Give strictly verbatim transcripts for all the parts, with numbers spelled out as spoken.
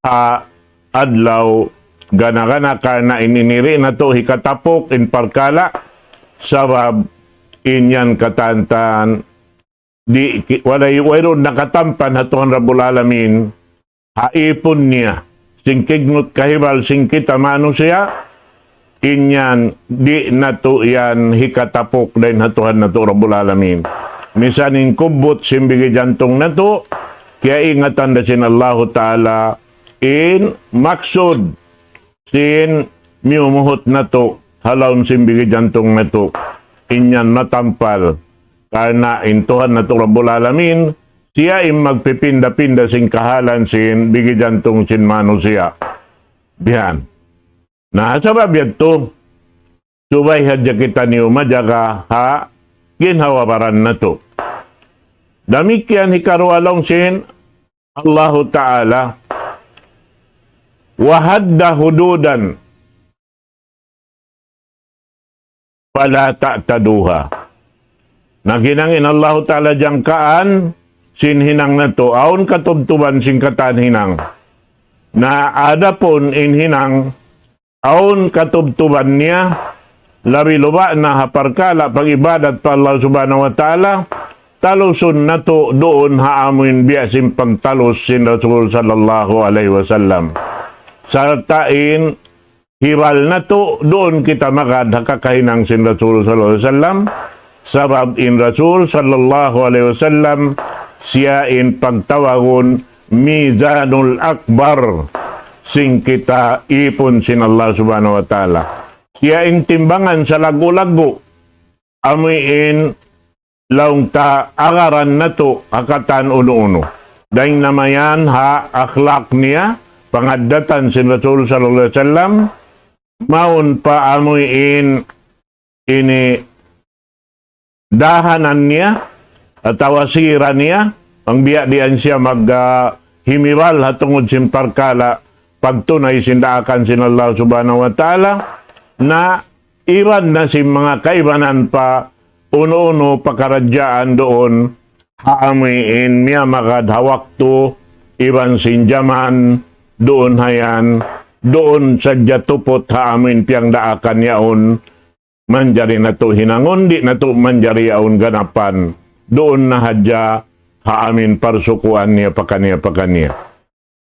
ha adlaw gana-gana karna' in ini di' natu' hikatapuk in parkala', sabab in yan katantan di' ki-, walay, wayruun nakatampan ha Tuhan Rabbul Alamin, ha ipun niya, sin kignut kahibal sin kita manusiya', in yan di' natu' yan hikatapuk dayn ha Tuhan natu' Rabbul Alamin. Misan in kubbut sin bigi jantung natu', kiyaingatan da sin Allahu Ta'ala in maksud sin miyumuhut natu', ha lawm sin bigi jantung natu', in yan matampal. Karna' in Tuhan natu' Rabbul Alamin, siya in magpipinda-pinda sin kahalan sin bigi jantung sin manusiya'. Bihan. Na, sabab yadtu, subay hadja kitaniyu majaga ha ginhawa-baran natu'. Damikkiyan hikaruwa laung sin Allahu Ta'ala, وحد حدودا فلا تعتدوها. Naghinang in Allahu Ta'ala jangkaan sin hinang natu', awn katubtuban sin katan hinang. Na adapun in hinang, awn katubtuban niya, labi-labi na ha parkala' pag-ibadat pa Allah Subhanahu wa Ta'ala, talusun natu' duun ha amuin biya' sin pagtalus sin Rasul sallallahu alayhi wasallam. Sarta' in hibal natu' duun kita magad ha kakahinang sin Rasul sallallahu alayhi wasallam. Sabab in Rasul sallallahu alayhi wasallam siya in pagtawagun mizanul akbar sin kita ipun sin Allah Subhanahu wa Ta'ala. Siya in timbangan salaggu'-laggu', amuin laung ta agaran natu' ha katan unu-unu. Dayn na mayan ha akhlak niya, pangaddatan sin Rasul sallallahu alayhi wasallam, mawn pa amuin ini dahanan niya, atawa sira niya, bang biya' diin siya mag, ah, himibal ha tungud sin parkala' pagtunay sin daakan sin Allah Subhanahu wa Ta'ala, na iban na sin manga kaibanan pa unu-unu pakaradjaan duun, ha amuin miyamagad ha waktu, iban sin jaman, duun ha yan, duun sadja tuput ha amuin piyagdaakan yaun, manjari natu' hinangun, di' natu' manjari yaun ganapan. Duun na hadja ha amuin parsukuan niya pakaniya-pakaniya.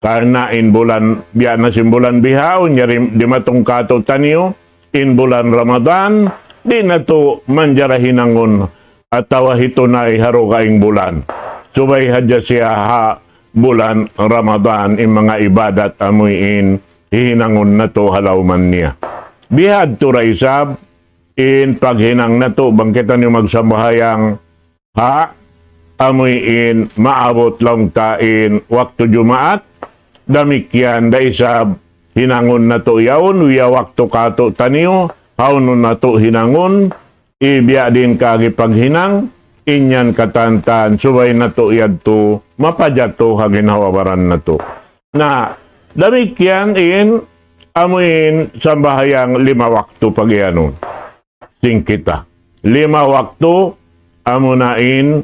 Karna' in bulan, biya' na sin bulan bihaun, yari dimatung kātu'niyu, in bulan Ramadan, di' natu' manjari hinangun atawa hitunay ha dugaing bulan. Subay hadja siya ha bulan Ramadan, in manga ibadat amuin hihinangun natu' ha lawman niya. Bihadtu da isab, in paghinang natu' bang kitaniyu magsambahayang ha amuin maabut laung ta in waktu Jumaat, damikkiyan da isab hinangun natu' yaun, wiya waktu kātu'niyu, hawnu natu' hinangun, ibiya' diin kagi paghinang, in yan katantan, subay natu' yadtu, mapajatu ha ginhawa-baran natu'. Na, damikkiyan in, amuin sambahayang lima waktu pag-iyanun sin kita. Lima waktu, amuna in,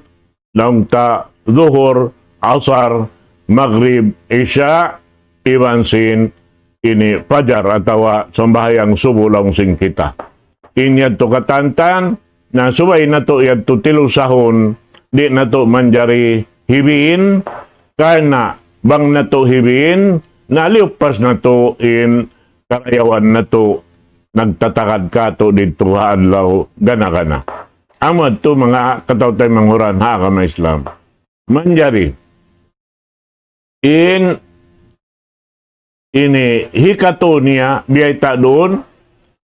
laung ta Zuhur, Asar, Magrib, Isya, iban sin ini Fajar atawa sambahayang subuh laung sin kita. In yadtu katantan, na subay natu' yadtu tilusahun, di' natu' manjari hibiin, karna' bang natu' hibiin, na liyupas natu' in karayawan natu' nagtatagad kātu' didtu ha adlaw gana-gana. Amu yadtu manga kataw-taymanghuran ha agama Islam. Manjari in ini hikatu niya biyayta' duun,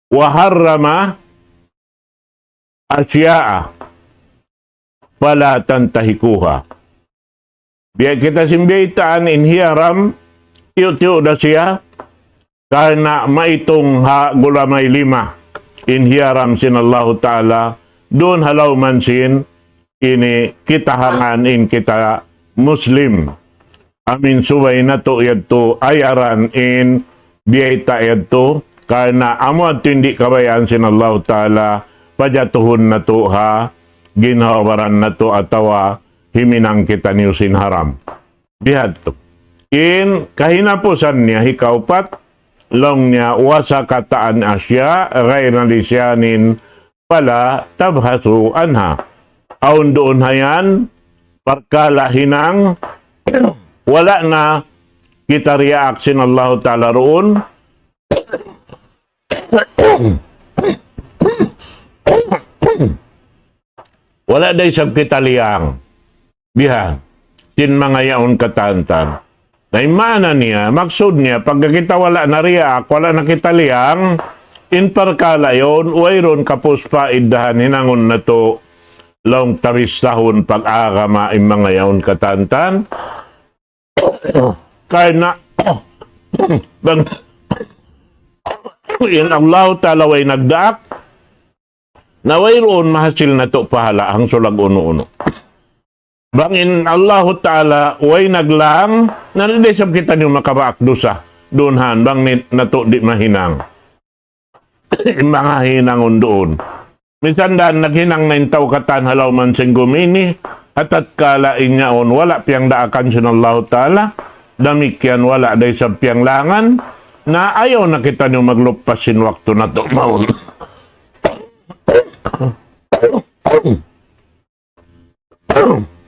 وحرم أشياء فلا تنتهكوها. Biya' kita sin biyaytaan in hiyaram, tiyu'-tiyu' da siya, karna' maitung ha gulamay lima in hiyaram sin Allahu Ta'ala, duun ha lawman sin ini kita hangan in kita Muslim. Amuin subay natu' yadtu ayaran in biyayta' yadtu, karna' amu yadtu in di' kabayaan sin Allahu Ta'ala, pajatuhun natu' ha ginhawa-baran natu' atawa himinang kitaniyu sin haram. Bihadtu. In kahinapusan niya hikaupat, laung niya, وسكت عن أشياء غير نسيان فلا تبحثوا عنها. Awn duun hayan, parkala' hinang, wala' na kita riyaak sin Allahu Ta'ala duun. Wala' da isab kita liyang. Biha, sin manga yaun katantan. Na in maana niya, maksud niya, pagka kita wala' na riyaak, wala' na kita liyang, in parkala' yaun, wayruun kapus pa iddahan hinangun natu', laung ta bistahun pag-agama in manga yaun katantan. Karna', bang, in Allahu Ta'ala way nagdaak, na wayruun mahasil natu' pahala' hangsulag unu-unu. Bang in Allahu Ta'ala way naglang, na di' isab kitaniyu makabaak dusa. Duun han, bang ni-, natu' di' mahinang. In manga hinangun duun. Minsan da naghinang na in tau katan ha lawm sin gumi ini, ha tatkala in yaun wala' piyangdaakan sin Allahu Ta'ala, damikkiyan wala' da isab piyanglangan, na ayaw na kitaniyu magluppas sin waktu natu' mawn.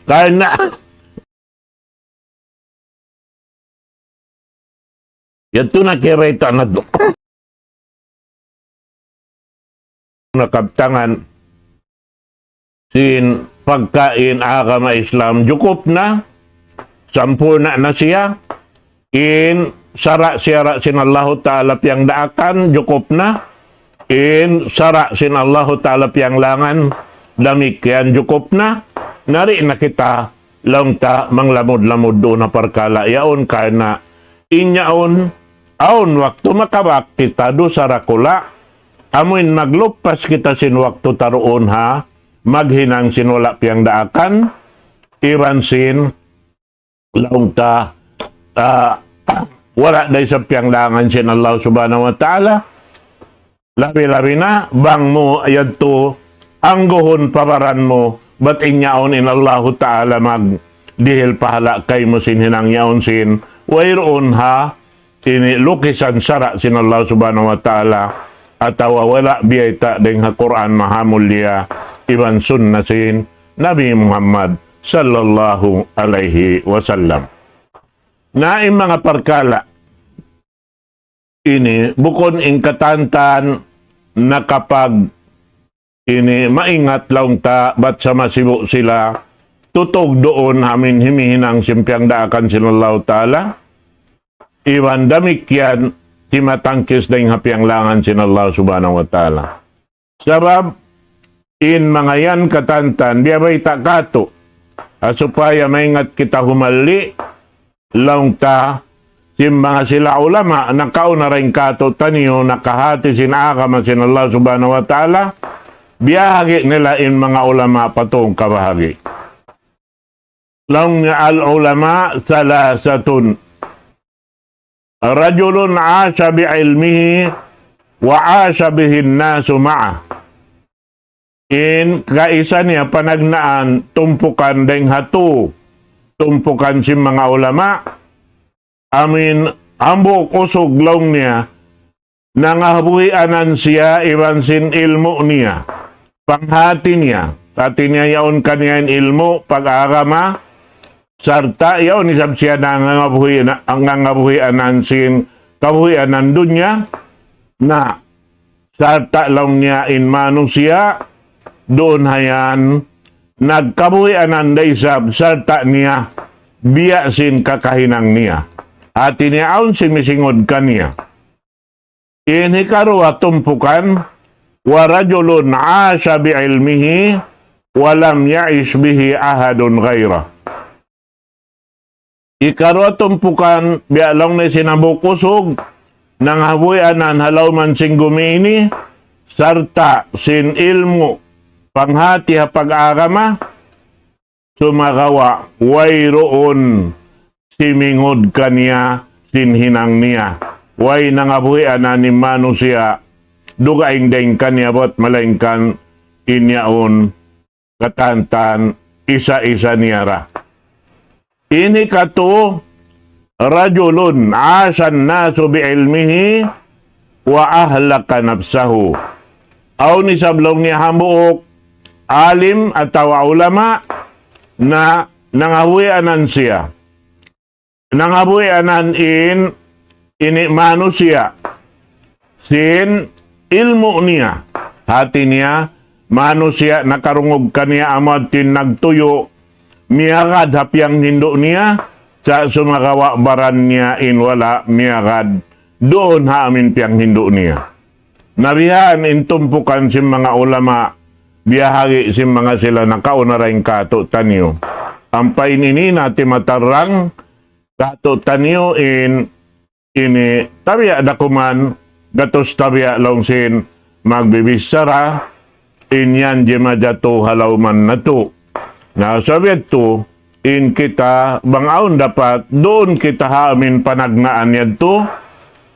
Karna' yadtu na kiyabayta' natu'. Na kabtangan sin pagkahi in agama Islam, jukup na, sampurna' na siya, in sara'-sara' sin Allahu Ta'ala piyangdaakan, jukup na, in sara' sin Allahu Ta'ala piyanglangan, damikkiyan jukup na, na di' na kita laung ta manglamud-lamud duun ha parkala' yaun karna' in yaun, awn waktu makabaak kita dusa dakula', amuin magluppas kita sin waktu ta duun ha, maghinang sin wala' piyangdaakan, iban sin laung ta, ah, wala' da isab piyanglangan sin Allah Subhanahu wa Ta'ala, labi-labi na, bang mu yadtu, angguhun pa baran mu, bat in yaun in Allahu Ta'ala magdihil pahala' kaymu sin hinang yaun sin, wayruun ha, ini lukisan sara' sin Allah Subhanahu wa Ta'ala, atawa wala' biyayta' dayn ha Qur'an mahamulliya, iban sunna sin Nabi Muhammad sallallahu alayhi wasallam. Na in manga parkala' ini, bukun in katantan nakapag ini maingat laung ta, bat sa masibu' sila, tutug duun amuin himihinang sin piyangdaakan sin Allahu Ta'ala, iban damikkiyan timatangkis dayn ha piyanglangan sin Allah Subhanahu wa Ta'ala. Sabab, in manga yan katantan, biyabayta' katu', ha supaya maingat kita humalli, laung ta, sin manga sila ulama, nakauna dayn katu' taniyu, nakahati sin agama sin Allah Subhanahu wa Ta'ala, biyahagi' nila in manga ulama pa tū kabahagi'. Laung niya العلماء ثلاثة. رجل عاش بعلمه وعاش به الناس معه. In kaisa niya panagnaan tumpukan dayn ha tū, tumpukan sin manga ulama, amuin hambuuk usug laung niya, nangabuhianan siya iban sin ilmu' niya, panghati niya, hati niya yaun kaniya in ilmu' pag-agama, sarta' yaun isab siya nangangabuhi-, nangangabuhianan sin kabuhianan dunya, na sarta' laung niya in manusiya', duun hayan, nagkabuhianan da isab sarta' niya, biya' sin kakahinang niya. Hati niya awn simingud kaniya. In hikaruwa tumpukan, ورجل عاش بعلمه ولم يعش به أحد غيره. Hikaruwa tumpukan, biya' laung niya sin hambuuk usug, nangabuhianan ha lawm sin gumi ini, sarta' sin ilmu', panghati ha pag-agama, sumagawa' wayruun simingud kaniya sin hinang niya. Way nangabuhianan in manusiya', dugaing dayn kaniya bat malaingkan in yaun katantan isa-isa niya ra. In hikatū, رجل عاش الناس بعلمه وأهلك نفسه. Awn isab laung niya hambuuk alim atawa ulama na nangabuhianan siya. Nangabuhianan in ini manusiya' sin ilmu' niya. Hati niya, manusiya' nakarungug kaniya amu yadtu in nagtuyu', miyagad ha piyanghindu' niya, sa' sumagawa' baran niya in wala' miyagad duun ha amu in piyanghindu' niya. Na bihan in tumpukan sin manga ulama, biyahagi' sin manga sila nakauna dayn kātu'niyu. Ampa in ini na timatarrang kātu'niyu in ini tabiya' da kuman, gatus tabiya' laung sin magbibichara, in yan jimajatu ha lawman natu'. Na sabab yadtu, in kita bang awn dapat, duun kita ha amu in panagnaan yadtu,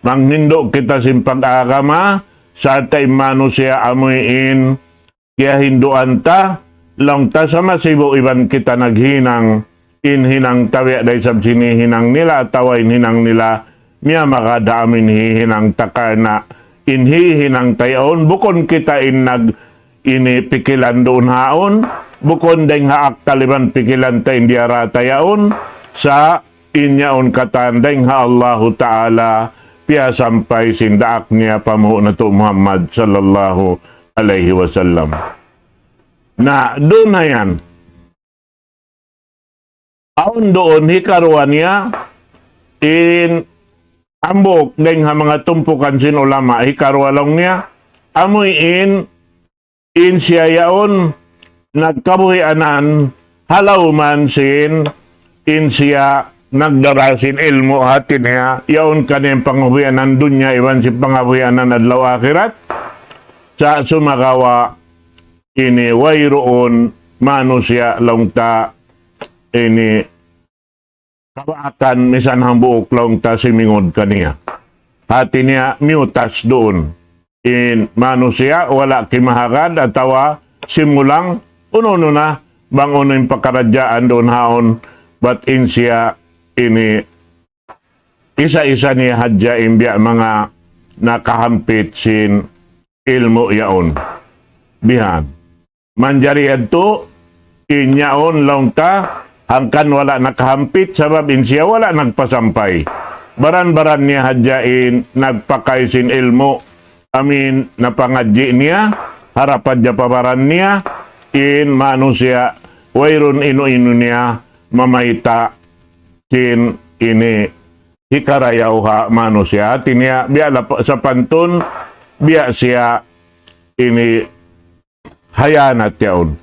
manghindu' kita sin pag-agama, sa' ta in manusiya' amu in kiyahinduan ta, laung ta sa' masibu' iban kita naghinang, in hinang tabiya' da isab sin hinang nila, atawa in hinang nila, miyamagad ha amu in hihinang ta karna', in hihinang ta yaun, bukun kita in nag-, ini pikilan duun haun, bukun dayng ha akkal iban pikilan ta in diyara ta yaun, sa' in yaun katan dayng ha Allahu Ta'ala, piyasampay sin daak niya panghu' natu' Muhammad sallallahu alayhi wasallam. Na, duun na yan. Awn duun hikaruwa niya, in hambuuk dayng ha manga tumpukan sin ulama, hikaruwa laung niya, amu in in siya yaun nagkabuhianan ha lawman sin in siya nagdara sin ilmu', hati niya, yaun kaniya in pangkabuhianan dunya iban sin pangkabuhianan adlaw akhirat. Sa' sumagawa' ini wayruun manusiya' laung ta ini kabaakan misan hambuuk laung ta simingud kaniya. Hati niya miyutas duun. In manusiya' wala' kimahagad atawa simulang unu-unu na bang unu in pakaradjaan duun haun, bat in siya ini isa-isa niya hadja in biya' manga nakahampit sin ilmu' yaun. Bihan. Manjari yadtu, in yaun laung ta, hangkan wala' nakahampit, sabab in siya wala' nagpasampay. Baran-baran niya hadja in nagpakay sin ilmu', amu in napangadji' niya, harap hadja pa baran niya, in manusiya', wayruun inu-inu niya, mamayta' sin ini hikarayaw ha manusiya'. Hati niya, biya' lap-, sapantun, biya' siya ini hayanat yaun.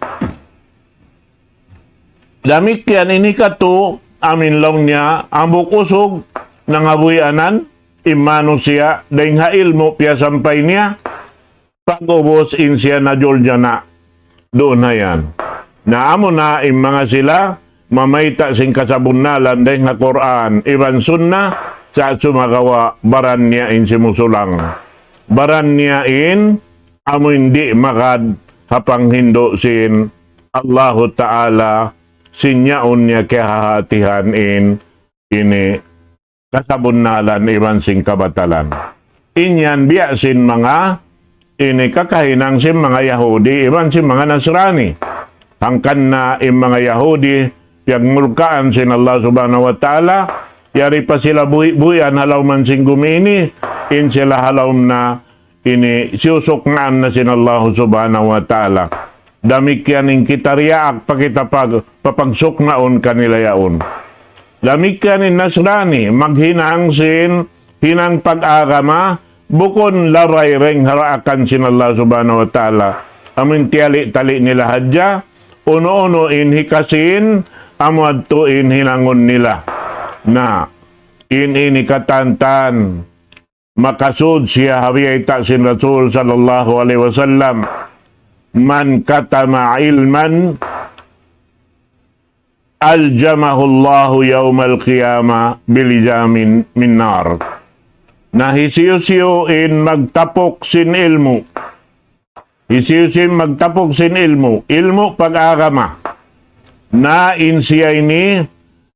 Damikkiyan ini katu', amu in laung niya, hambuuk usug, nangabuhianan, in manusiya', dayng ha ilmu' piyasampay niya, pag'ubus in siya najuljana', duun na yan. Na amu na in manga sila, mamayta' sin kasabunnalan dayng ha Qur'an, iban sunnah, sa' sumagawa' baran niya in simusulang. Baran niya in, amu in di' magad ha panghindu' sin Allahu Ta'ala, sin yaun niya kiyahahatihan in, ini kasabunnalan iban sin kabatalan. In yan biya' sin manga ini kakahinang sin manga Yahudi iban sin manga Nasrani. Hangkan na in manga Yahudi, piyagmulkaan sin Allah Subhanahu wa Ta'ala, yari pa sila buhi'-buhian ha lawm sin gumi ini, in sila ha lawm na ini siyusuknaan na sin Allah Subhanahu wa Ta'ala. Damikkiyan in kita diyaak pa kita pag-, papagsuknaun kanila yaun. Damikkiyan in Nasrani, maghinang sin, hinang pag-agama, bukun labay dayng ha daakan sin Allah Subhanahu wa Ta'ala. Amu in tiyali-tali nila hadja, unu-unu in hikasin, amu yadtu in hinangun nila. Na, in ini katantan, makasud siya ha biyayta' sin Rasul sallallahu alayhi wasallam, من كتم علما ألجمه الله يوم القيامة بلجام من نار. Na hisiyu-siyu in magtapuk sin ilmu'. Hisiyu-siyu in magtapuk sin ilmu'. Ilmu' pag-agama. Na in siya ini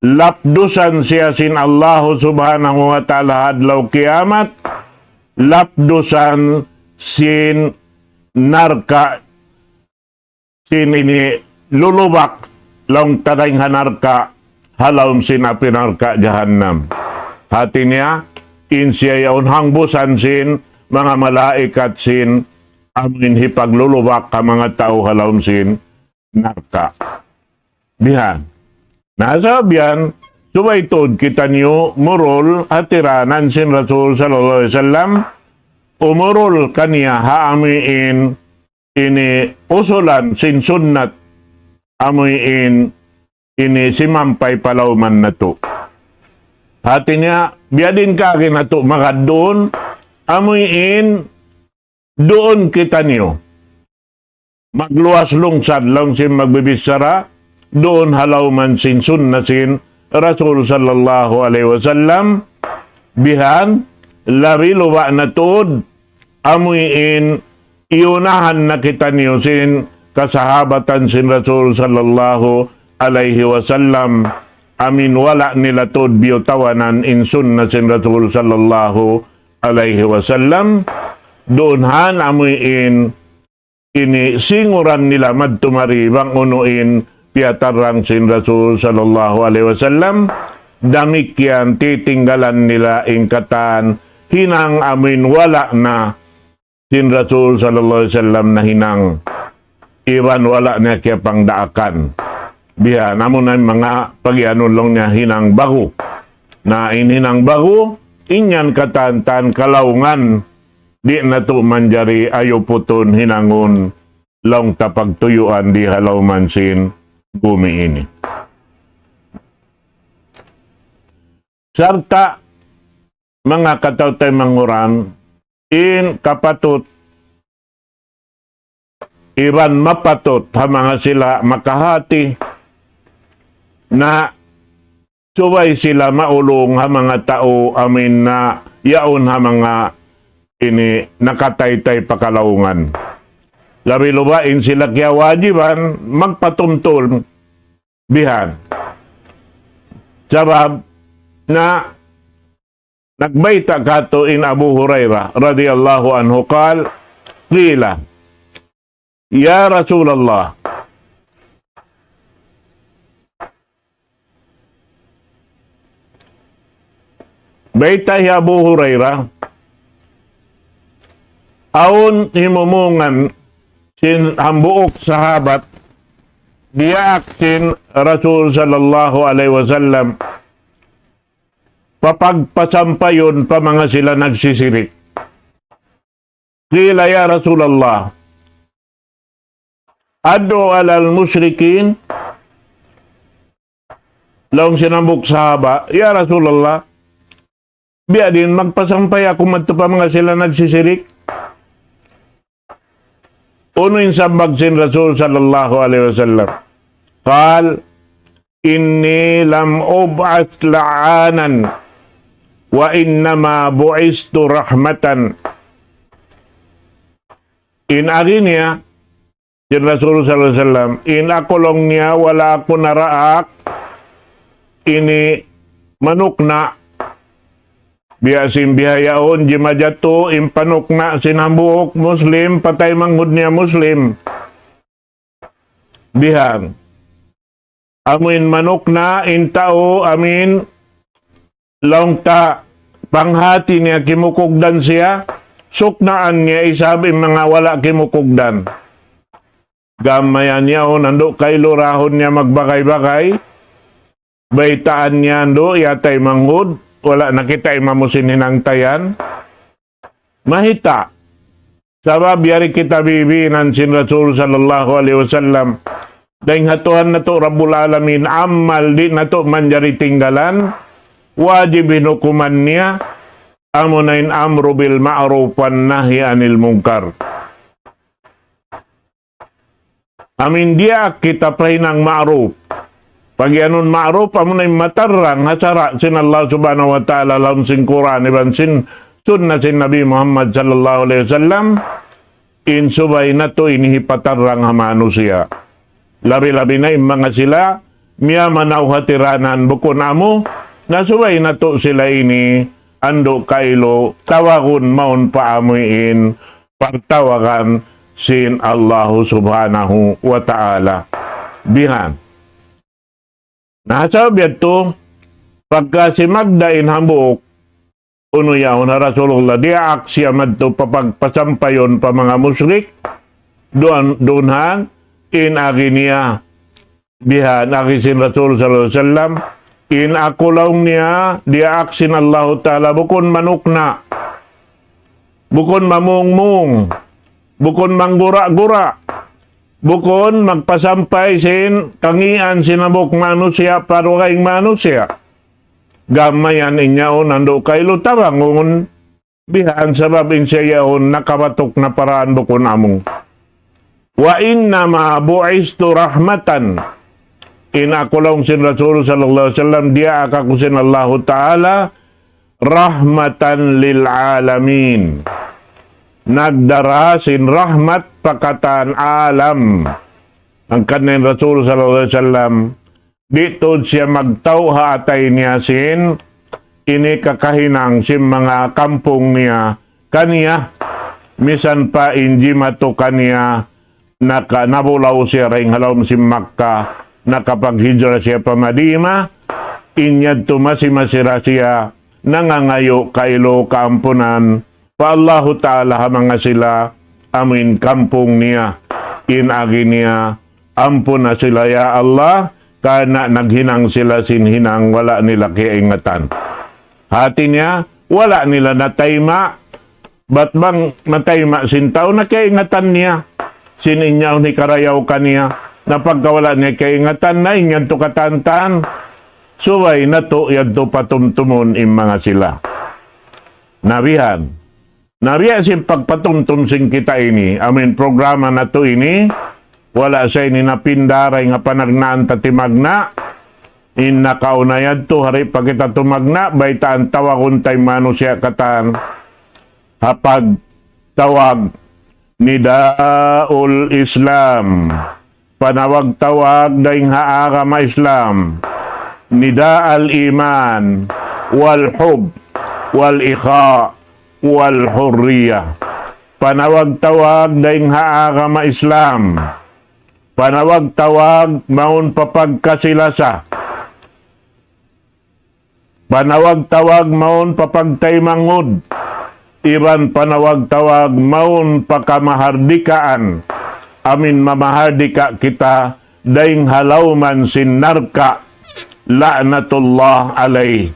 lapdusan siya sin Allahu Subhanahu wa Ta'ala ha adlaw kiyamat, lapdusan sin narka', sin ini lulubak laung ta dayn ha narka', ha lawm sin api narka' jahannam. Hati niya, in siya yaun hangbusan sin manga malaikat sin amuin hipaglulubak ha manga tau ha lawm sin narka'. Bihan. Na sabab yan, subay tuud kitaniyu murul ha tiranan sin Rasul sallallahu alayhi wasallam, umurul kaniya ha amuin ini usulan sin sunnat, amuin ini simampay pa lawman natu'. Hati niya, biyadiin kaagi natu' magad duun, amuin duun kitaniyu magluwas lungsad laung sin magbibichara, duun ha lawman sin sunna sin Rasul sallallahu alayhi wasallam, bihan, labi luba' na tuud, amuin iyunahan na kitaniyu sin kasahabatan sin Rasul sallallahu alayhi wasallam, amuin wala' nila tuud biyutawanan in sunna sin Rasul sallallahu alayhi wasallam, duun han amuin ini singuran nila madtu mari bang unu in piyatarrang sin Rasul sallallahu alayhi wasallam, damikkiyan titinggalan nila in katan hinang amuin wala' na sin Rasul sallallahu alayhi wasallam nahinang, iban wala' niya kiyapangdaakan. Biya' na amu na in manga pagiyanun laung niya hinang ba'gu. Na in hinang ba'gu, in yan katan-katan kalaungan, di' natu' manjari ayuputun hinangun laung ta pagtuyuan di ha lawman sin bumi ini. Sarta' manga kataw-taymanghuran, in kapatut iban mapatut ha manga sila makahati na subay sila maulung ha manga tau amuin na yaun ha manga ini nakataytay pa kalaungan. Labi luba' in sila kiyawajiban magpatumtum bihan. Sabab na nagbayta' katu' in Abu Hurairah radiyallahu anhu قال قيل يا رسول الله. Bayta' hi Abu Hurairah, awn himumungan sin hambuuk sahabat diyaak sin Rasul sallallahu alayhi wasallam papagpasampayun pa manga sila nagsisirik. قيل يا رسول الله أدعو على المشركين؟ Laung sin hambuuk sahaba, "Ya Rasulullah, biya' diin magpasampay aku madtu pa manga sila nagsisirik?" Unu in sambag sin Rasul sallallahu alayhi wasallam? قال إني لم أبعث لعانا وإنما بعثت رحمة. In agi niya, sin Rasul sallallahu alayhi wasallam, in aku laung niya wala' aku naraak ini manukna', biya' sin bihaun jimajatu in panukna' sin hambuuk Muslim, patay manghud niya Muslim. Bihan. Amuin manukna' in tau amuin laung ta panghati niya kimukugdan siya, suknaan niya isab in manga wala' kimukugdan. Gam mayan yaun, andu' kailu rahun niya magbagay-bagay, baytaan niya andu' yatay manghud, wala' na kita' imamu sin hinang ta yan. Mahita'. Sabab yari kita bibinan sin Rasul sallallahu alayhi wasallam. Dayn ha Tuhan natu' Rabbul Alamin, amal di' natu' manjari tinggalan, wajib in hukuman niya, amuna in amru bil ma'ruf wan nahyi anil munkar. Amuin diyaak kita pa hinang ma'ruf. Pagiyanun ma'ruf, amuna in matarrang ha sara' sin Allah Subhanahu wa Ta'ala, lawm sin Qur'an, iban sin sunnah sin Nabi Muhammad sallallahu alayhi wasallam, in subay natu' ini hipatarrang ha manusiya'. Labi-labi na in manga sila miyamanaw ha tiranan bukun amu, na subay natu' sila ini, andu' kailu, tawagun mawn pa amuin pagtawagan sin Allahu Subhanahu wa Ta'ala. Bihan. Na, sabab yadtu, pagka simagda' in hambuuk, unu yaun ha Rasulullah, diyaak siya madtu pa pagpasampayun pa manga mushrik, duun, duun han, in agi niya, bihan agi sin Rasul sallallahu alayhi wasallam, in aku laung niya, diyaak sin Allahu Ta'ala, bukun manukna', bukun mamungmung, bukun manggura-gura, bukun magpasampay sin kangian sin hambuuk manusiya' pa dugaing manusiya'. Gam mayan in yaun andu' kailu tawagun, bihan sabab in siya yaun nakabatuk na pa dān bukun amu. وإنما بعثت رحمة. In aku laung sin Rasul sallallahu alayhi wasallam, diyaak aku sin Allahu Ta'ala رحمة للعالمين. Nagdara sin rahmat pa katan alam. Hangkan in Rasul sallallahu alayhi wasallam, di' tuud siya magtau' ha atay niya sin ini kakahinang sin manga kampung niya kaniya, misan pa in jimatu kaniya, naka-, nabulaw siya dayn ha lawm sin Makkah, nakapaghijra siya pa Madina, in yadtu masi-masi da siya nangangayu' kailu kaampunan pa Allahu Ta'ala ha manga sila amuin kampung niya, in agi niya, ampuna sila ya Allah, karna' naghinang sila sin hinang wala' nila kiyaingatan. Hāti niya, wala' nila natayma', bat bang natayma' sin tau na kiyaingatan niya, sin in yaun hikarayaw kaniya, na pagka wala' niya kiyaingatan na in yadtu katantan, subay natu' yadtu patumtumun in manga sila. Na bihan. Na biya' sin pagpatumtum sin kita ini, amuin programa natu' ini, wala' sa ini napinda dayn ha panagnaan ta timagna', in nakauna yadtu, di' pa kita tumagna', baytaan tawagun ta in manusiya' katan, ha pagtawag نداء الإسلام. Panawag-tawag dayn ha agama Islam. نداء الإيمان والحب والإخاء والحرية. Panawag-tawag dayn ha agama Islam. Panawag-tawag mawn pa pagkasi-lasa. Panawag-tawag mawn pa pagtaymanghud, iban panawag-tawag mawn pa kamahardikaan, amuin mamahardika kita dayn ha lawman sin narka', لعنة الله عليه.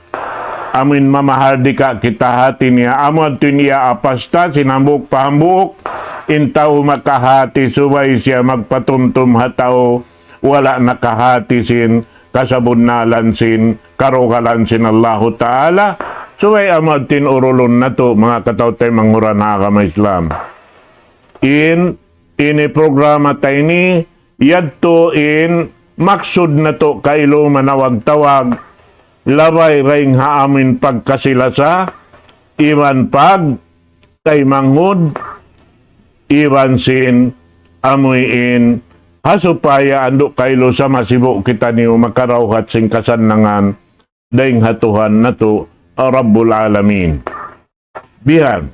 Amuin mamahardika kita hāti niya, amu yadtu in iyaapas ta sin hambuuk pa hambuuk, in tau makahāti subay siya magpatumtum ha tau wala' nakahāti sin kasabunnalan sin karugalan sin Allahu Ta'ala. Subay amu yadtu in urulun natu', manga kataw-taymanghuran ha agama Islam. In, ini programa ta ini, yadtu in maksud natu' kailu manawag-tawag, labay dayn ha amuin pagkasi-lasa, iban pag taymanghud, iban sin amuin, ha supaya andu' kailu sama sibu' kitaniyu makarawhat sin kasannangan dayn ha Tuhan natu', Rabbul Alamin. Bihan.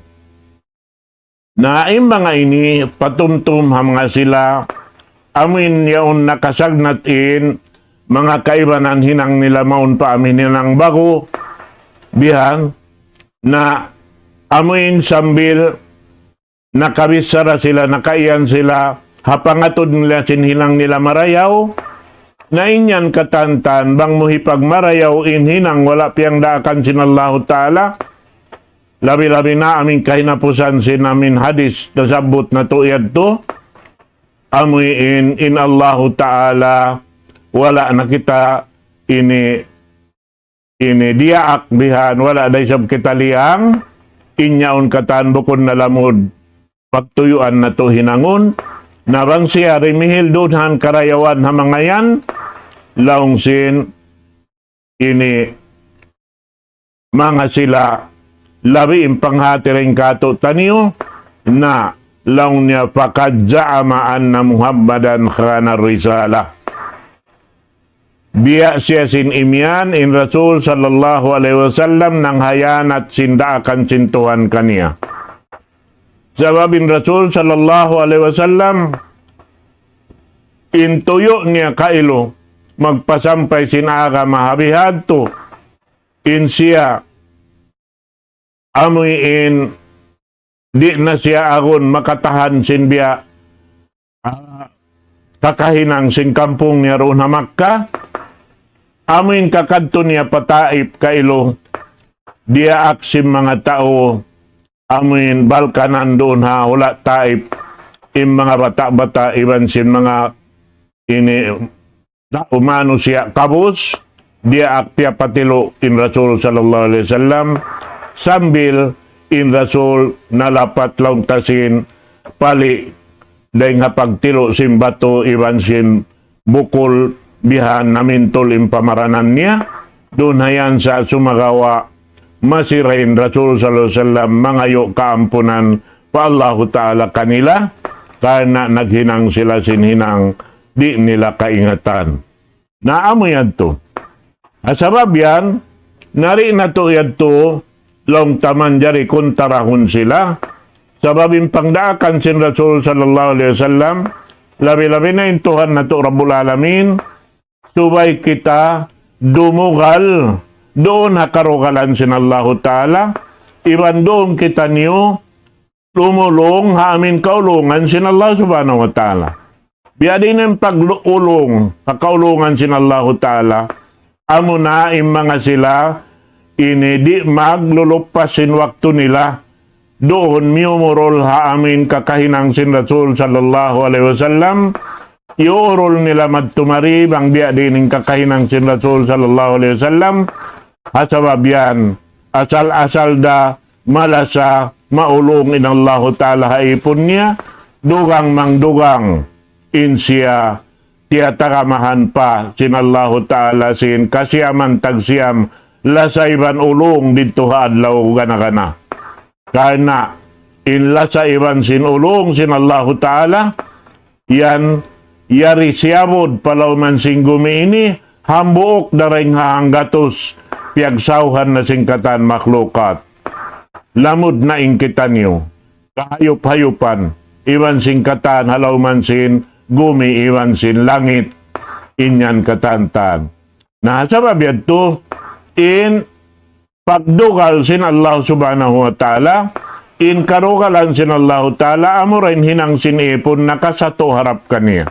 Na in manga ini patumtum ha manga sila, amuin yaun nakasagnat in manga kaibanan hinang nila mawn pa amuin hinang ba'gu, bihan, na amuin sambil nakabichara sila, nakaiyan sila, ha pangatud nila sin hinang nila marayaw, na in yan katantan, bang mu hipagmarayaw in hinang wala' piyagdaakan sin Allahu Ta'ala, labi-labi na amuin kahinapusan sin amuin hadis nasabbut natu' yadtu, amuin in Allahu Ta'ala, wala' na kita ini, ini diyaak bihan, wala' da isab kita liyang, in yaun katan bukun na lamud pagtuyuan natu' hinangun, na bang siya dimihil duun han karayawan ha manga yan, laung sin ini manga sila labi in panghati dayn kātu'niyu, na laung niya, فقد زعم أن محمدا خان الرسالة. Biya' siya sin imiyan, in Rasul sallallahu alayhi wasallam nanghiyanat sin daakan sin Tuhan kaniya. Sabab in Rasul sallallahu alayhi wasallam, in tuyu' niya kailu, magpasampay sin agama ha bihadtu, in siya amuin di' na siya agun makatahan sin biya', ah, kakahinang sin kampung niya duun ha Makkah. Amuin kakadtu niya pa Taif kailu, diyaak sin manga tau, amuin balkanan duun ha hula' Taif, in manga bata'-bata' iban sin manga ini tau manusiya' kabus, diyaak piyapatilu' in Rasul sallallahu alayhi wasallam, sambil in Rasul nalapat laung ta sin pali' dayng ha pagtilu' sin batu iban sin bukul bihan namintul in pamaranan niya, duun ha yan sa sumagawa' masi da in Rasul sallallahu alayhi wasallam mangayu' kaampunan pa Allahu Ta'ala kanila, karna' naghinang sila sin hinang di' nila kaingatan. Na amu yadtu. Ha sabab yan, nari natu' yadtu, laung ta manjari kuntarahun sila. Sabab in pangdaakan sin Rasul sallallahu alayhi wasallam, labi-labi na in Tuhan natu' Rabbul Alamin, subay kita dumugal duun ha karugalan sin Allahu Ta'ala, iban duun kitaniyu lumulung ha amin kaulungan sin Allah Subhanahu wa Ta'ala. Biya' diin in pagulung ha kaulungan sin Allahu Ta'ala, amuna in manga sila ini di' maglulupas sin waktu nila, duun miyumurul ha amin kakahinang sin Rasul sallallahu alayhi wasallam, iyurul nila madtu mari bang biya' diin in kakahinang sin Rasul sallallahu alayhi wasallam, ha sabab yan, asal-asal da malasa, maulung in Allahu Ta'ala ha ipun niya, dugang mangdugang, in siya tiyatagamahan pa sin Allahu Ta'ala sin kasiyaman tagsiyam, lasa iban ulung didtu ha adlaw gana-gana. Karna' in lasa iban sin ulung sin Allahu Ta'ala, yan yari siyabud pa lawm sin gumi ini, hambuuk dayn ha hanggatus piyagsawhan na sin katan makhlukat. Lamud na in kitaniyu, kahayup-hayupan, iban sin katan ha lawm sin gumi, iban sin langit, in yan katan-katan. Na, sabab yadtu, in pagdugal sin Allah Subhanahu wa Ta'ala, in karugalan sin Allah Ta'ala, amura in hinang sin ipun nakasatu harap kaniya.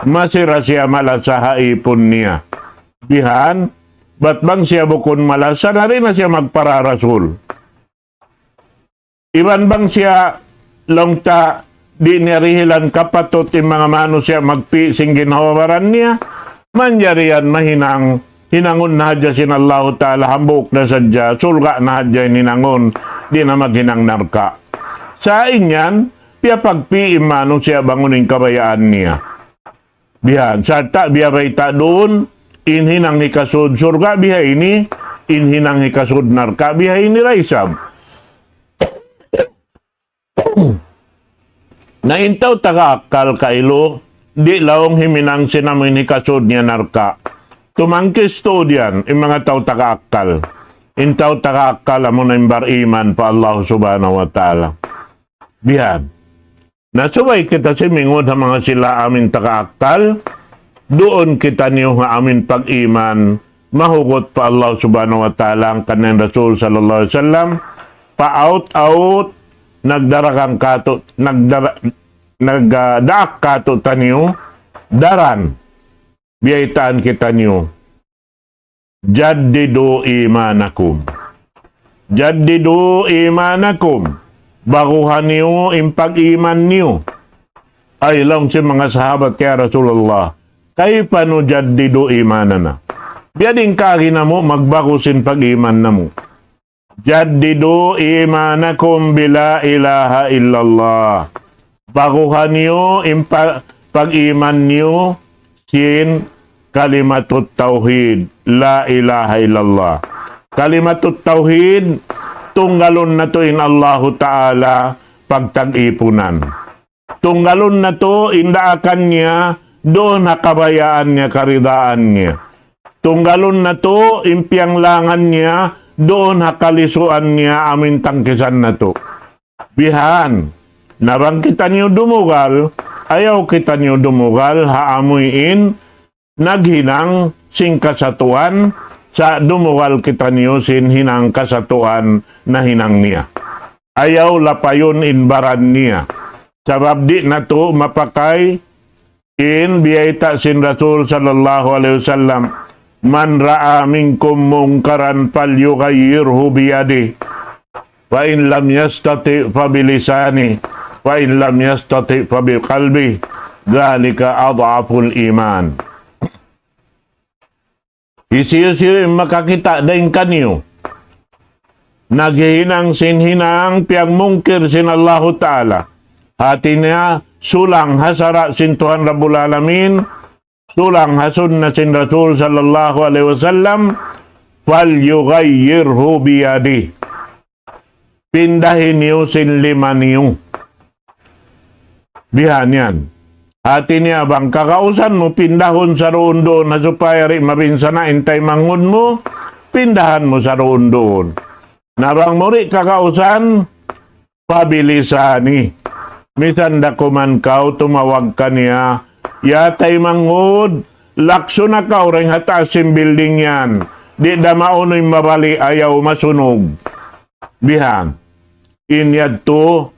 Masi da siya malasa ha ipun niya. Bihan, bat bang siya bukun malasa, nari na siya magpara rasul. Iban bang siya laung ta di' niya dihilan kapatut in manga manusiya' magpi' sin ginhawa-baran niya, manjari yan mahinang, hinangun na hadja sin Allahu Ta'ala, hambuuk na sadja, surga' na hadja in hinangun, di' na maghinang narka'. Sa' in yan, piyapagpi' in manusiya' bang unu in kabayaan niya. Bihan, sarta' biya' bayta' duun, in hinang hikasud surga' biha ini, in hinang hikasud narka' biha ini da isab. Na in tau taga akkal kailu, di' laung himinang sin amu in hikasud niya narka'. Tumangkis tuud yan, in manga tau taga akkal. In tau taga akkal amuna in bariman pa Allah Subhanahu wa Ta'ala. Bihan. Na subay kita simingud ha manga sila amin taga akkal, duun kitaniyu ha amin pag-iman, mahugut pa Allah Subhanahu wa Ta'ala hangkan in Rasul sallallahu alayhi wasallam, paawt-awt, nagdaragang katu', nagdara-, nagdaak katu'taniyu, daran, biyaytaan kitaniyu. جددوا إيمانكم. جددوا إيمانكم. Baguha niyu in pag-iman niyu. Ay, laung sin manga sahabat, "Ya Rasulullah, كيف نجدد إيماننا؟" Biya' diin kaagi namu' magbagu sin pag-iman namu'. جددوا إيمانكم بلا إله إلا الله. Baguha niyu in pa-, pag-iman niyu sin kalimatut tawhid, la ilaha illallah. Kalimatut tawhid, tunggalun natu' in Allahu Ta'ala pagtag-ipunan. Tunggalun natu' in daakan niya, duun ha kabayaan niya, karidaan niya. Tunggalun natu' in piyanglangan niya, duun ha kalisuan niya amu in tangkisan natu'. Bihan, na bang kitaniyu dumugal, ayaw kitaniyu dumugal ha amuin naghinang sin kasatuan, sa' dumugal kitaniyu sin hinang kasatuan nahinang niya. Ayaw lapayun in baran niya. Sabab di' natu' mapakay in biyayta' sin Rasul sallallahu alayhi wasallam, من رأى منكم منكرا فليغيره بيده، فإن لم يستطع فبلسانه، فإن لم يستطع فبقلبه، ذلك أضعف الإيمان. Hisiyu-siyu in makakita' dayn kaniyu naghihinang sin hinang piyagmungkir sin Allahu Ta'ala, hati niya sulang ha sara' sin Tuhan Rabbul Alamin, sulang ha sunna sin Rasul sallallahu alayhi wasallam, فليغيره بيده. Pindahi niyu sin lima niyu. Bihan yan. Hati niya bang kagausan mu pindahun saruun-duun ha supaya di' mabinsana' in taymanghud mu, pindahan mu saruun-duun. Na bang mu di' kagausan, فبلسانه. Misan da kuman kaw tumawag kaniya, "Ya taymanghud, laksu na kaw dayn ha taas sin building yan. Di' da maunuy mabali', ayaw masunug." Bihan. In yadtu,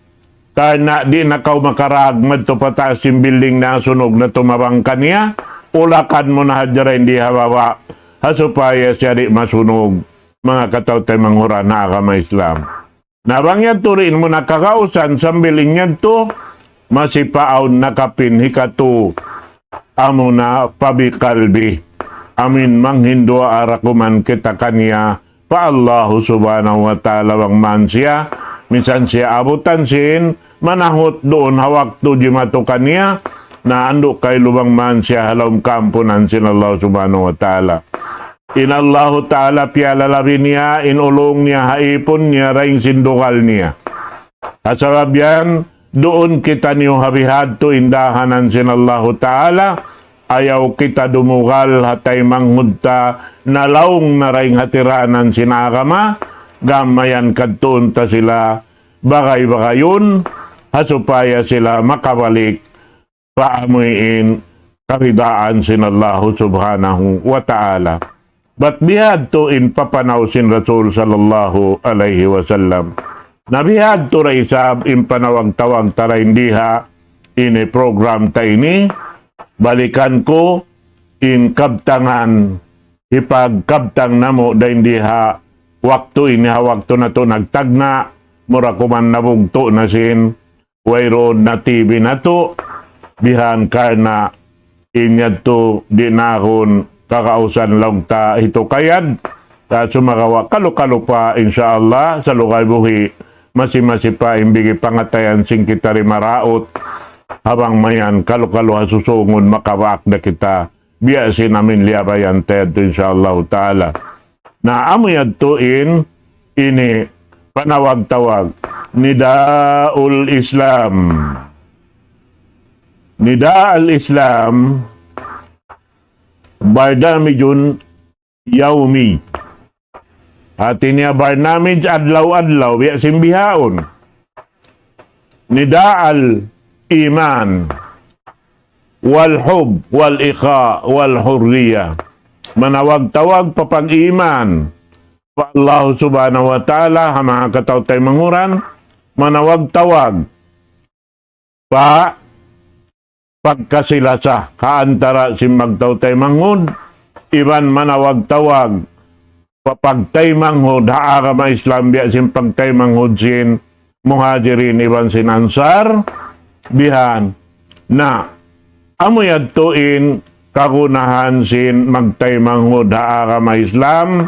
karna' di' na kaw makarag madtu pa taas sin building na sunug na tumabang kaniya, ulakan mu na hadja dayn di ha baba', ha supaya siya di' masunug, manga kataw-taymanghuran ha agama Islam. Na bang yadtu di' mu na kagausan sambil in yadtu, masi pa awn nakapin hikatu, amuna فبقلبه. Amin manghinduwaa da kuman kita kaniya pa Allahu Subhanahu wa Ta'ala bang man siya, misan siya abutan sin manahut duun ha waktu jimatu kaniya, na andu' kailu bang man siya ha lawm kaampunan sin Allah Subhanahu wa Ta'ala. In Allahu Ta'ala piyalalabi niya in ulung niya ha ipun niya dayn sin dugal niya. Ha sabab yan, duun kitaniyu ha bihadtu in dahanan sin Allahu Ta'ala, ayaw kita dumugal ha taymanghud ta nalaung na dayn ha tiranan sin agama, gam mayan kadtuun ta sila bagay-bagayun, ha supaya sila makabalik pa amuin karidaan sin Allahu Subhanahu wa Ta'ala. Bat bihadtu in papanaw sin Rasul sallallahu alayhi wasallam. Na bihadtu da isab in panawag-tawag ta dayn di ha ini program ta ini, balikan ku in kabtangan, hipagkabtang namu' dayn di ha waktu ini, ha waktu natu' nagtagna', mura kuman nabugtu' na sin wayruun na T V natu', bihan karna' in yadtu di' na aku kagausan laung ta hitukayad, ta sumagawa' kalu-kalu pa, insya Allah, salugay buhi', masi-masi pa in bigi pangatayan sin kita di maraut, ha bang mayan kalu-kalu ha susungun makabaak da kita, biya' sin amin liyabayan ta yadtu, insya Allahu Ta'ala. Na amu yadtu in ini panawag-tawag. Nidaul Islam. Nidaul Islam, barnamijun yawmi. Hati niya barnamij adlaw-adlaw, biya' sin bihaun. Nidaul iman. Wal hub, wal ikha, wal hurriya. Manawag-tawag pa pag-iman pa Allah Subhanahu wa Ta'ala, ha manga kataw-taymanghuran, manawag-tawag pa pagkasi-lasa ha antara sin magtaw-taymanghud, iban manawag-tawag pa pagtaymanghud ha agama Islam biya' sin pagtaymanghud sin Muhajirin iban sin Ansar, bihan. Na, amu yadtu in kagunahan sin magtaymanghud ha agama Islam,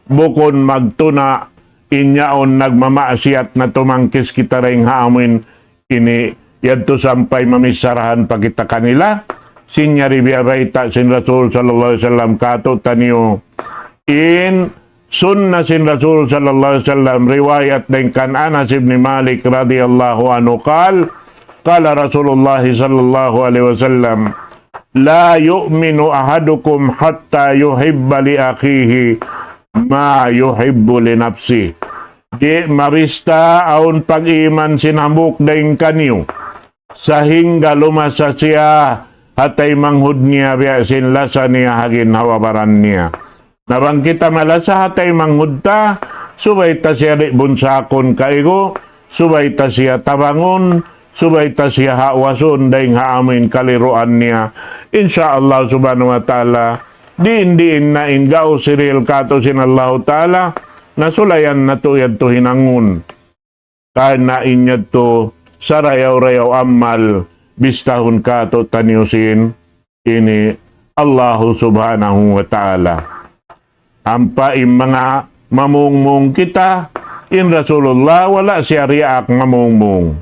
bukun magtuna' in yaun nagmamaksiyat na tumangkis kita dayn ha amuin ini yadtu sampay mamissarahan pa kita kanila. Sin yari biyabayta' sin Rasul sallallahu alayhi wasallam kātu'niyu in sunna sin Rasul sallallahu alayhi wasallam, riwayat dayn kan Anas ibn Malik radiyallahu anhu قال قال رسول الله صلى الله عليه وسلم لا يؤمن أحدكم حتى يحب لأخيه ما يحب لنفسه. Di' mabista awn pag-iman sin hambuuk dayn kaniyu, sahingga lumasa siya ha taymanghud niya biya' sin lasa niya ha ginhawa-baran niya. Na bang kita malasa ha taymanghud ta, subay ta siya di' bunsakun kaigu, subay ta siya tabangun, subay ta siya hawasun dayn ha amuin kaliruan niya. Insya Allah subhanahu wa ta'ala, diin-diin na in gaus hirihil kātu' sin Allahu ta'ala, na sulayan natu' yadtu hinangun. Karna' in yadtu sarayaw-rayaw amal bistahun kātu'niyu sin ini Allahu subhanahu wa ta'ala. Ampa in manga mamungmung kita, in Rasulullah wala' siya diyaak mamungmung.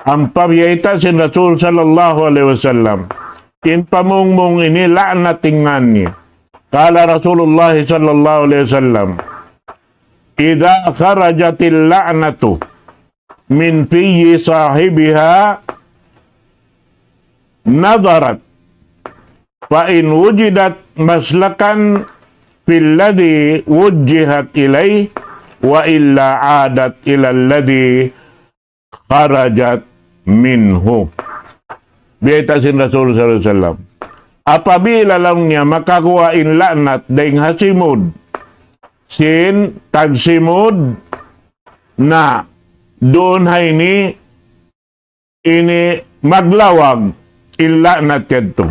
Ampa biyayta' sin Rasul sallallahu alayhi wasallam, in pamungmung ini la'nat in ngān niya. قال رسول الله صلى الله عليه وسلم: إذا خرجت اللعنة من في صاحبها نظرت، فإن وجدت مسلكا في الذي وجهت إليه، وإلا عادت إلى الذي خرجت منه. Biyayta' sin Rasul sallallahu alayhi wasallam, apabila laung niya makaguwa' in la'nat dayn ha simud sin tagsimud, na duun ha ini, ini maglawag in la'nat yadtu.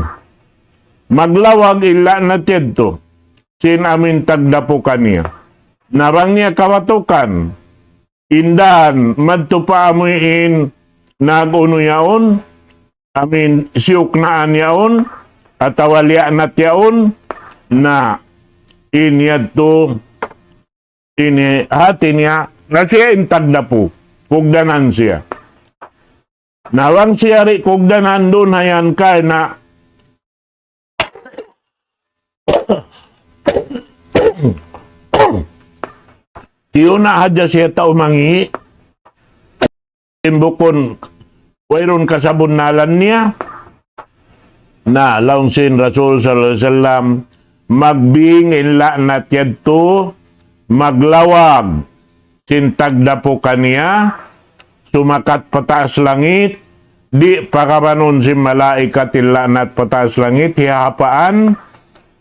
Maglawag in la'nat yadtu sin amuin tagdapu kaniya. Na bang niya kawatukan in dān madtu pa amuin nag-unu yaun, amuin siyuknaan yaun, atawa liyaanat yaun, na in yadtu ini hāti niya, na siya in tagdapu, kugdanan siya. Na bang siya di' kugdanan duun ha yan karna' tiyuna' hadja siya tau mangi', in bukun wayruun kasabunnalan niya. Na, laung sin Rasul sallallahu alayhi wasallam, magbing in la'nat yadtu, maglawag sin tagdapu kaniya, sumakat pataas langit, di' pakabanun sin malaikat in la'nat pataas langit, hihapaan,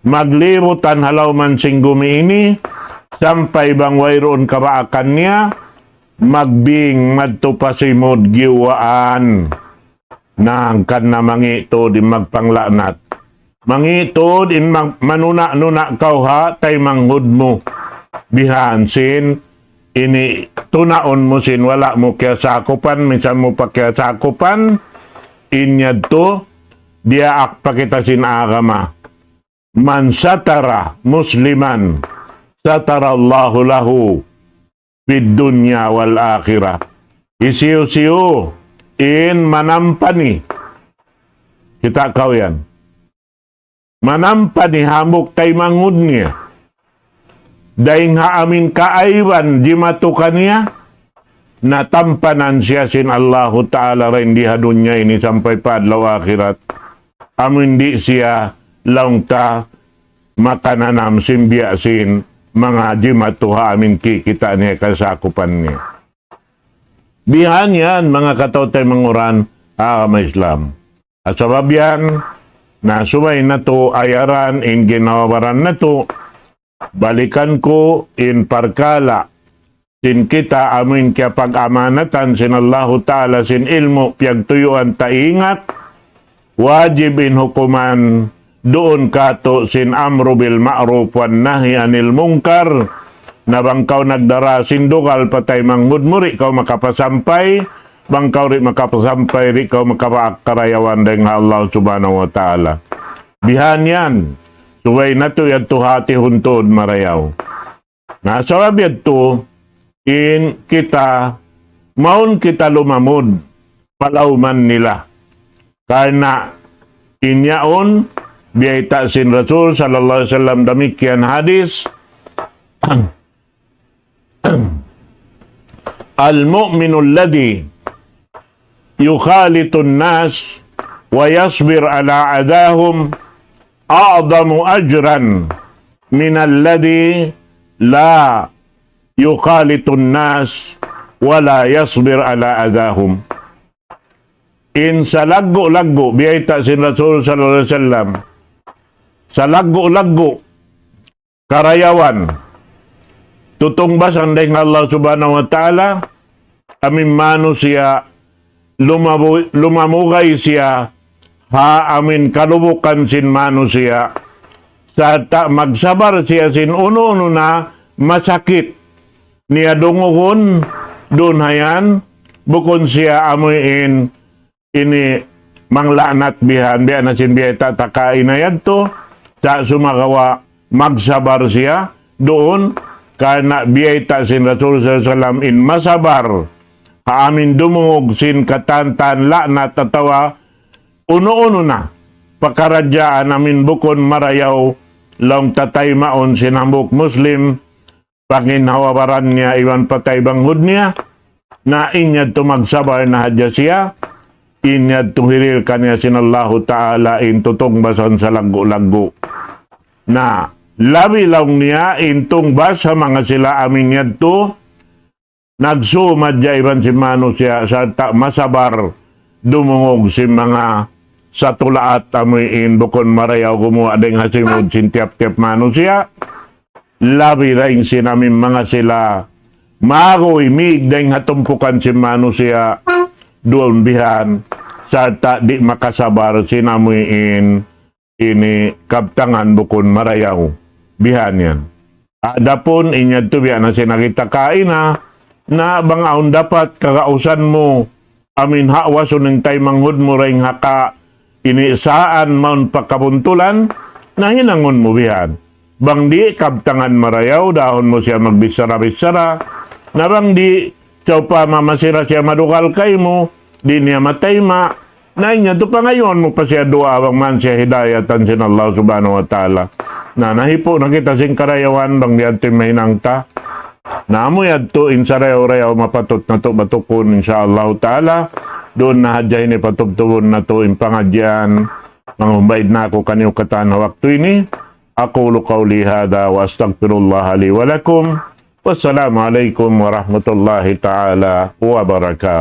maglibutan ha lawm sin gumi ini, sampay bang wayruun kabaakan niya, magbing madtu pa simud giyuwaan. Na hangkan na mangi' tuud in magpangla'nat. Mangi' tuud in mag-, manuna'-nuna' kaw ha taymanghud mu. Bihan sin ini tunaun mu sin wala' mu kiyasakupan, minsan mu pa kiyasakupan, in yadtu, diyaak pa kita sin agama. من ستر مسلما ستر الله له في الدنيا والآخرة. Hisiyu-siyu in manampani. Kita' kaw yan. Manampani hambuuk taymanghud niya dayn ha amuin kaaiban jimatu kaniya, na tampanan siya sin Allahu Ta'ala dayn di ha dunya ini sampay pa adlaw akhirat. Amuin di' siya laung ta makananam sin biya' sin manga jimatu ha amuin kikita' niya kasakupan niya. Bihan yan, manga kataw-taymanghuran agama Islam. Sabab yan, na subay natu' ayaran in ginhawa-baran natu', balikan ku in parkala' sin kita amuin kiyapag-amanatan sin Allahu Ta'ala sin ilmu' piyagtuyuan ta ingat, wajib in hukuman duun katu' sin amru bil ma'ruf wan nahi anil munkar. Na bang kaw nagdara sin dugal pa taymanghud mu, di' kaw makapasampay, bang kaw di' makapasampay, di' kaw makapaak karayawan dayn ha Allah Subhanahu wa Ta'ala. Bihan yan, subay natu' yadtu hātihun tuud marayaw. Na sabab yadtu, in kita, mawn kita lumamud pa lawm nila. Karna' in yaun, biyayta' sin Rasul sallallahu alayhi wasallam damikkiyan hadis, المؤمن الذي يخالط الناس ويصبر على أذاهم أعظم أجرا من الذي لا يخالط الناس ولا يصبر على أذاهم. In salaggu'-laggu', biyayta' sin Rasul sallallahu alayhi wasallam, salaggu'-laggu' karayawan, tutungbasan dayn ha Allah Subhanahu wa Ta'ala, amin manusiya', lumabu-, lumamugay siya ha amin kalubukan sin manusiya', sarta' magsabar siya sin unu-unu na masakit niya dungugun, duun ha yan, bukun siya amuin ini mangla'nat bihan, biya' na sin biyayta' ta kaina yadtu, sa' sumagawa' magsabar siya duun, karna' biyayta' sin Rasul sallallahu alayhi wasallam in masabar ha amin dumungug sin katan-katan la'nat atawa unu-unu na pakaradjaan amin bukun marayaw, laung ta taymaun sin hambuuk Muslim, panginhawa-baran niya iban pa taymanghud niya, na in yadtu magsabar na hadja siya, in yadtu hirihil kaniya sin Allahu Ta'ala in tutungbasan salaggu'-laggu'. Na labi laung niya in tungbas ha manga sila amin yadtu nagsumad ja iban sin manusiya' sarta' masabar dumungug sin manga satulaat amuin bukun marayaw gumuwa' dayn ha simud sin tiyap-tiyap manusiya'. Labi dayn sin amin manga sila maguy mig dayn ha tumpukan sin manusiya' duun bihan, sarta' di' makasabar sin amuin ini kabtangan bukun marayaw bihan yan. Adapun in yadtu biya' na sin nakita' kaina, na bang awn dapat kagausan mu, amin hawasun in taymanghud mu dayn ha ka ini saan mawn pa kabuntulan, na hinangun mu bihan. Bang di' kabtangan marayaw, dahun mu siya magbichara-bichara. Na bang di', sawpama masira siya madugal kaymu, di' niya matayma', na in yadtu pangayuun mu pa siya duwaa bang man siya hidayatan sin Allah Subhanahu wa Ta'ala. Na nahipu' na kita sin karayawan bang biya' yadtu in mahinang ta. Na amu yadtu in sarayaw-rayaw mapatut natu' batukun, insya Allah Ta'ala. Duun na hadja ini patubtubun natu' in pangadjian. Mangumbaid na aku kaniyu katan ha waktu ini. أقول قولي هذا وأستغفر الله لي ولكم. والسلام عليكم ورحمة الله تعالى وبركاته.